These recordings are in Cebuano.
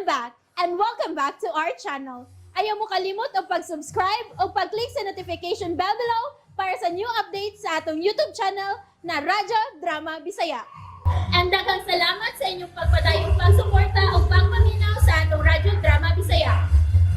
I'm back and welcome back to our channel. Ayaw mo kalimot og pag-subscribe o pag-click sa notification bell below para sa new updates sa atong YouTube channel na Radyo Drama Bisaya. And daghang salamat sa inyong pagpadayong pagsuporta o pagpaminaw sa atong Radyo Drama Bisaya.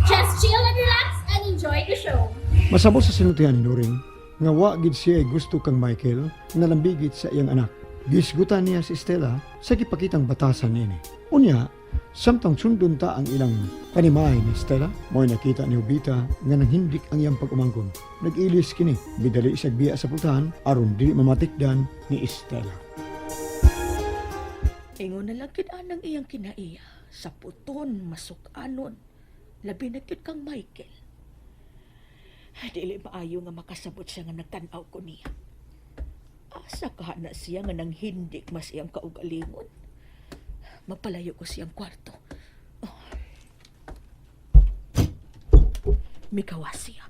Just chill and relax and enjoy the show. Masabot sa sinultihan ni Nuring nga wa gid siya ay gusto kang Michael nga lambigit sa iyang anak. Gisgutan niya si Stella sa gipakitang batasan niini. Unya, samtang sundon ta ang ilang panimay ni Stella, mo'y nakita ni Jovita nga nanghindik ang iyang pag-umangkon. Nag-ilis kini, midali siyag biya sa pultahan aron dili mamatikdan ni Stella. Ingon na lang kid anang iyang kinaiya. Sa puton, masuk-anon. Labi na gyud kang Michael. Ay, dili maayo nga makasabot siya nga nagtan-aw ko niya. Asa ka na siya nga nang hindik mas iyang kaugalingon. Magpalayo ko siyang kwarto. Oh. Mikawa siya.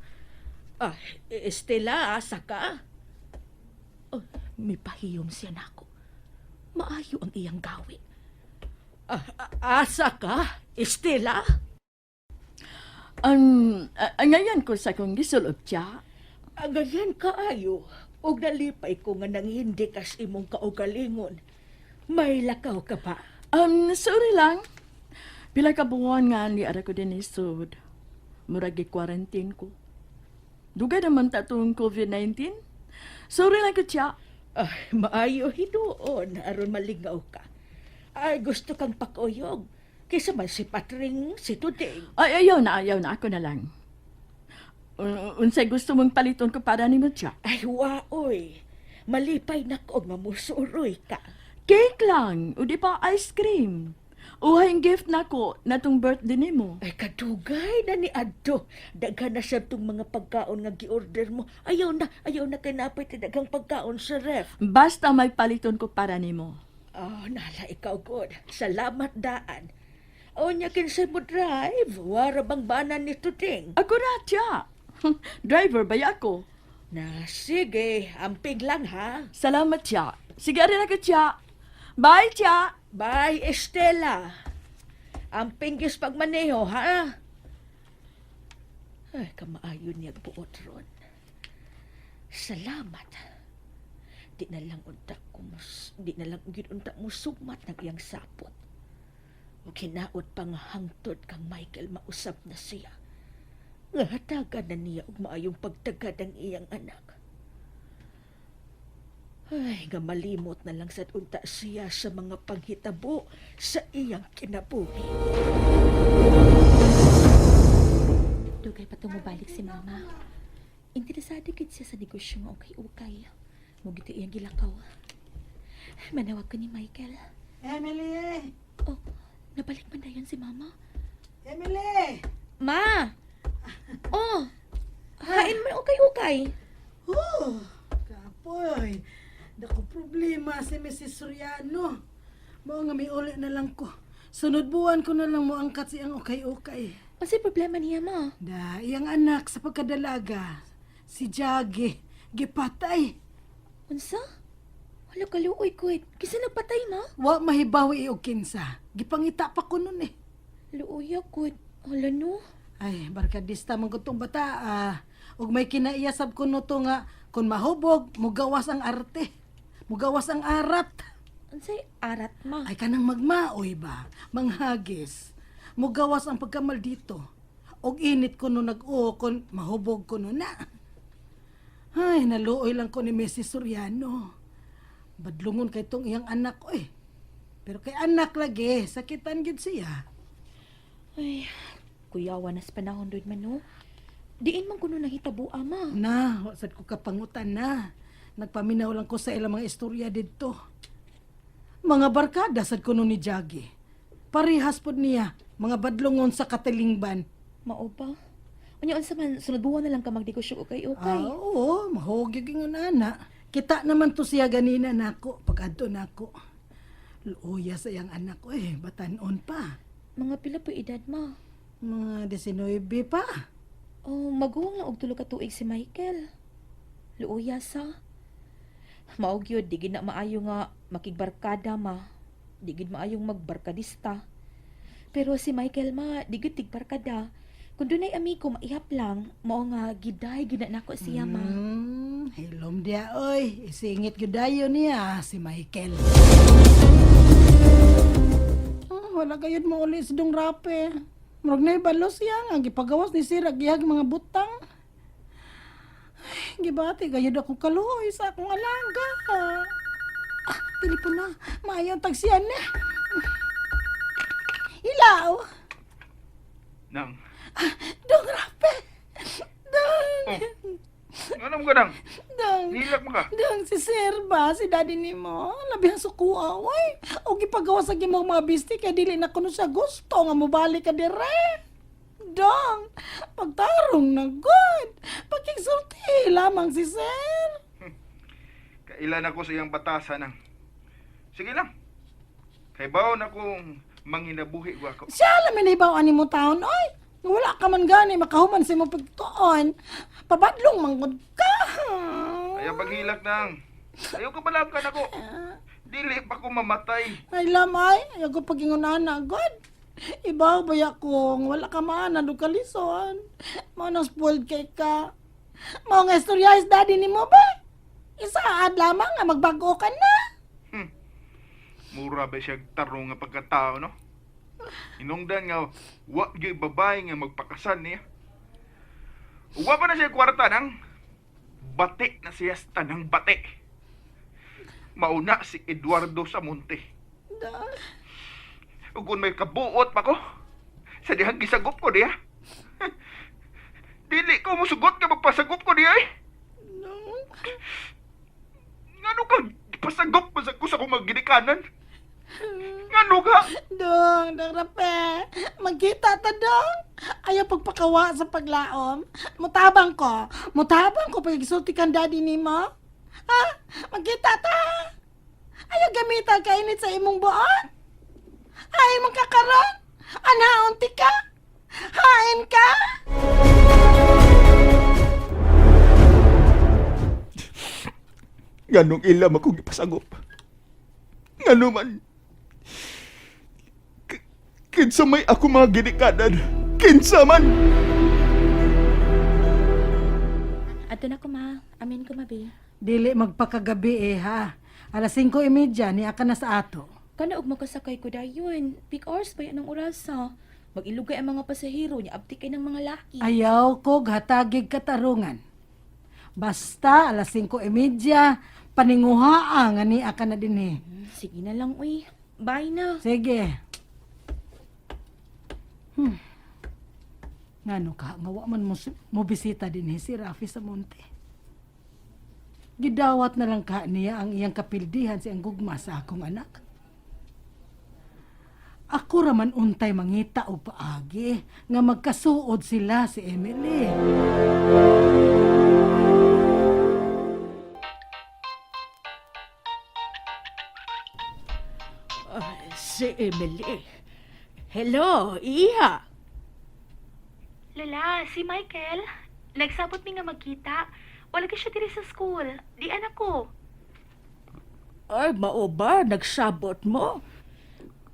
Ah, Estela, asa ka? Oh, mipahiyom siya nako. Maayo ang iyang gawi. Ah, asa ka, Estela? Ang ngayon ko sa kong gisulob siya. Ang ganyan kaayo, og nalipay ko nga nang hindi kas imong kaugalingon. May lakaw ka pa. Sorry lang. Pila ka buwan nga ni ara ko din isod. Murag quarantine ko. Dugay naman ta tong COVID-19. Sorry lang ko siya. Ay, maayo hinuon aron malingaw ka. Ay, gusto kang pakuyog. Kaysa man si Patring, si Tuding. Ay, ayaw na, ayaw na. Ako na lang. Unsay gusto mong paliton ko para nimo siya? Ay, waoy. Malipay na ko nga musuroy ka. Cake lang, o di pa ice cream. Uhay gift nako na tong birthday nimo. Ay, kadugay na ni Adto. Daghan na siya tong mga pagkaon nga gi-order mo. Ayaw na kay napay ti daghang pagkaon sa ref. Basta may paliton ko para nimo. Oh, nala ikaw, God. Salamat daan. O nya kinsay mo drive. Wara bang banan ni Tuding? Ako na siya. Driver ba ako? Na sige, amping lang ha. Salamat siya. Sige rin ako siya. Bye siya. Bye, Estela. Amping gyud pagmaneho ha. Ay, kamaayo niya buot ron. Salamat. Di na lang gyud unta mo sugmat ng iyang sapot. O kinaot pa nga hangtod kang Michael mausab na siya. Nga hatagan na niya og maayong pagtagad ang iyang anak. Ay, nga malimot na lang sad unta siya sa mga panghitabo sa iyang kinabuhi. Dugay pa mobalik si Mama. Interesado gid siya sa negosyo nga ukay-ukay. Mo gito iyang gilakaw. Manawag ko ni Michael. Emily! Oh, nabalik man dayon si Mama. Emily! Ma! Oh! Hain man ukay-ukay. Oh, kapoy. Dako problema si Mrs. Soriano. Mao nga miuli na lang ko. Sunod buwan ko na lang mo angkat siyang ukay-ukay. Unsay problema niya, Ma? Da, iyang anak sa pagkadalaga, si Jage, gipatay. Unsa? Wala kaluoy ko. Kinsa nagpatay, Ma? Wa mahibawi og kinsa. Gipangita pa ko nun eh. Luoya ko. Hala no. Ay, barkadista man ko tong bata. Ah. Ug may kinaiya sab kuno to nga kun mahubog, mugawas ang arte. Mugawas ang arat. Unsay arat, Ma? Ay kanang magmaoy ba, manghagis. Mugawas ang pagkamaldito. Og init ko no nag-uo kon mahubog ko no na. Ay, naluoy lang ko ni Mrs. Soriano. Badlungon kay tong iyang anak ko eh. Pero kay anak lagi, sakitan gid siya. Ay, kuyawa nas panahon doon man no. Diin man kuno nahitabo, ama. Na, wa sad ko kapangutan na. Nagpaminaw lang ko sa ilang mga istorya didto. Mga barkada sad kuno ni Jagi. Parehas pod niya, mga badlongon sa katilingban. Mao ba? Unya unsa man sunod buwan na lang ka magnegosyo ukay-ukay. Ah, oo, mahugyog yung ana. Kita naman to siya ganina nako, pag-adto nako. Luoya sa iyang anak ko eh, batanon pa. Mga pila po edad, Ma? Mga 19 pa. Oh, maguwang lang og tulo ka tuig si Michael. Luoya sa. Mao gyud di gid na maayo nga makigbarkada, Ma. Di gid maayong magbarkadista. Pero si Michael ma, di gyud tigbarkada. Kung dunay amigo maihap lang, mao nga giday gyud na nako siya ma. Hilom diya oy. Isingit gyud dayon niya si Michael. Wala gayud mo uli si Dong Rape. Murag na ibalo siya nga gipagawas ni sir gihag mga butang. Ay, gibati gayud ako kaluoy sa akong alaga. Ah, telepon na. Maayo ang tagsian na. Ilaw. Nang. Dong Rape. Dong. Oh. Ano mo ka nang? Dong. Nilak mo ka. Dang si Sir ba, si daddy ni mo, labi ang sukuha, oy. O gipagawa sa gimong mga bisti, kay dili na kuno siya gusto nga mobalik ka dire. Dong, pagtarong na good. Pagkigsulti lamang si Sir. Kailan ako sa iyang batasan nang. Sige lang. Kay baon akong manginabuhi ko ako. Siya alam ni ani mo taon, oy. Nga wala ka man gani, makahuman sa imong pagtuon. Pabadlong manggod ka. Ayaw paghilak nang. Ayaw ka balangkan ako. Dili pa ko mamatay. Ay lamay, ayaw ko pagingunan na, God. Ibaw ba ya kung wala ka man, ano ka lison. Mao nang spoiled kay ka. Mao nga istorya is daddy ni mo ba? Isaad lamang nga magbago ka na. Mura ba siya tarong nga pagkatao, no? Inungdan nga, wa gyud babae nga magpakasal niya. Wa pa na siya kwarta nang bati na siya sa tanang bati. Mauna si Eduardo sa munti. Da. Ug kung may kabuot pa ko, sa dihang gisagop ko diya. Dili ko musugot nga magpasagop ko diya eh. No. Ngano ka pasagop man sa ko sa akong mga ginikanan? Ngano ka? Dong, dong rape. Magkita ta dong. Ayaw pagpakawa sa paglaom. Mutabang ko. Mutabang ko pag isulti kang daddy ni mo. Ha? Magkita ta. Ayaw gamitan ka init sa imong buot. Hain mong kakaron. Anaon ti ka. Hain ka. Nganong ilam akong ipasagop? Ngano man? Kinsa may ako mga ginikanan? Kinsa man? Adto na ko ma. Amin ko ma be. Dili magpakagabi eh ha. Alas 5:30 niya ka na sa ato. Kana og makasakay ko dayon. Peak hours ba yan ang orasa? Mag-ilugay ang mga pasahero nya abti kay ng mga laki. Ayaw ko hatagig katarungan. Basta alas 5:30, paninguhaa nga niya ka na din eh. Sige na lang uy. Bye na. Sige. Ngano ka, nga wa man mo, mo bisita din eh, si Rafi sa monte. Gidawat na lang ka niya ang iyang kapildihan si ang gugma sa akong anak. Ako raman untay mangita og paagi nga magkasuod sila si Emily. Ah, si Emily. Hello, iha. Lola, si Michael. Nagsabot mi nga magkita. Wala ka siya diri sa school. Di anak ko. Ay, mao ba nagsabot mo?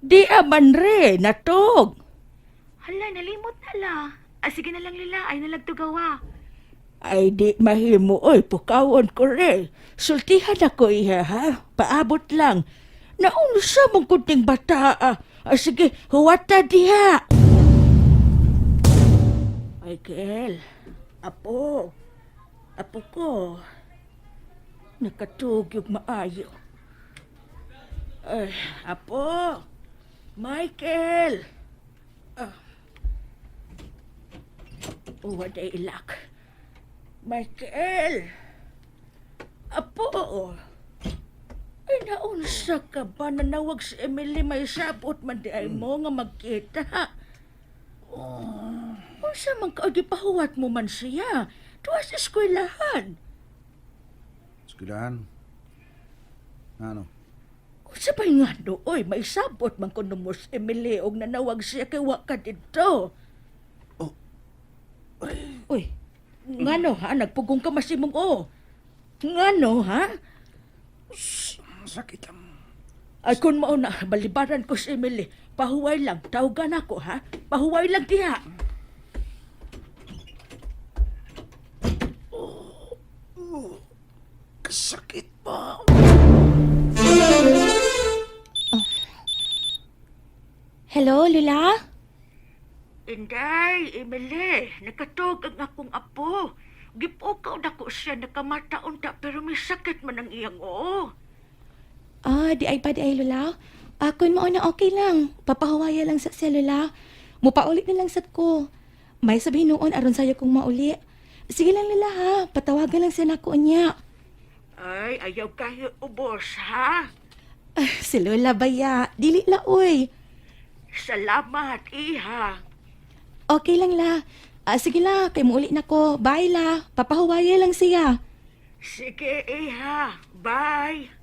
Di aman re, natog. Hala, nalimot na la. Ah, sige na lang Lola, ay nalagtugawa. Ay, di mahimo, oy, pukawon ko re. Sultihan ako iha, ha? Paabot lang. Naunsa mong kunting bata, ah. Ah, sige, huwata diha. Michael, apo, apo ko. Nakatug yung maayo. Ay, apo, Michael. Ah. Uwa day ilak. Michael! Apo! Ay, naunsa ka ba? Nanawag si Emily may sabot man di ay mo nga magkita. Oh. Unsa man ka, gipahuwat mo man siya. Tuwa sa eskwelahan. Eskwelahan. Ano? Unsa pa nga nooy, may sabot man kuno mo si Emily og nanawag siya kay wa ka didto. Oh. Uy, ngano ha? Nagpugong ka masimong o. Ngano ha? Sakit ang Ay kung mao na, balibaran ko si Emily. Pahuway lang, tawagan ako ha. Pahuway lang diha. Kasakit ba? Hello, Lula? Inday, Emily, nakatug ang akong apo. Gipukaw na ko siya, nakamata unta, pero may sakit man ang iyang oo. Ah, di ay pa di ay, Lola. Akon mao na okay lang. Papahuwaya lang sa siya, Lola. Mupaulit na lang sad ko. May sabihin noon aron sayo kong mauli. Sige lang, Lola, ha. Patawagan lang siya nako niya. Ay, ayaw kayo ubos, ha? Ah, si Lola baya. Dili la, oy. Salamat, iha. Okay lang, la. Ah, sige la, kay muuli na ko. Bye, la. Papahuwaya lang siya. Sige, iha. Bye.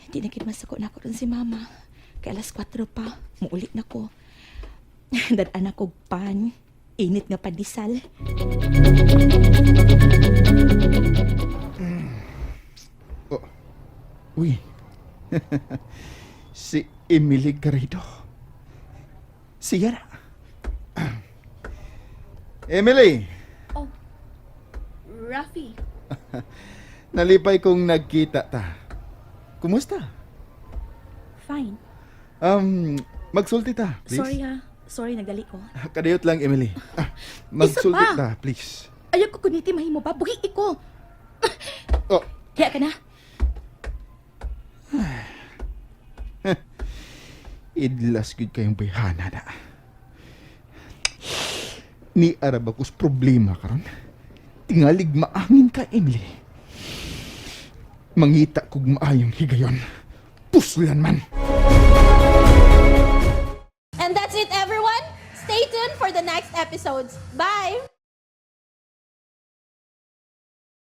Di na gid masuko na ko ron si mama. Kay alas 4 pa, muuli na ko. Dad-an ako og pan. Init nga pandesal. Oh. Uy. Si Emily Garrido. Siya na. Emily, Rafi. Nalipay kong nagkita ta. Kumusta? Fine. Magsulti ta, please. Sorry ha. Sorry, nagdali ko. Kadayot lang, Emily. Ah, magsulti Isa pa. ta, please. Ayaw ko kuniti mahimo ba? Buhi ko. Oh, Kaya ka na. Idlas gud kayong bayhana na. Ni arab akos problema karon. Tingalig maangin ka, Emily. Mangita kog maayong higayon. Puslan man. And that's it, everyone. Stay tuned for the next episodes. Bye!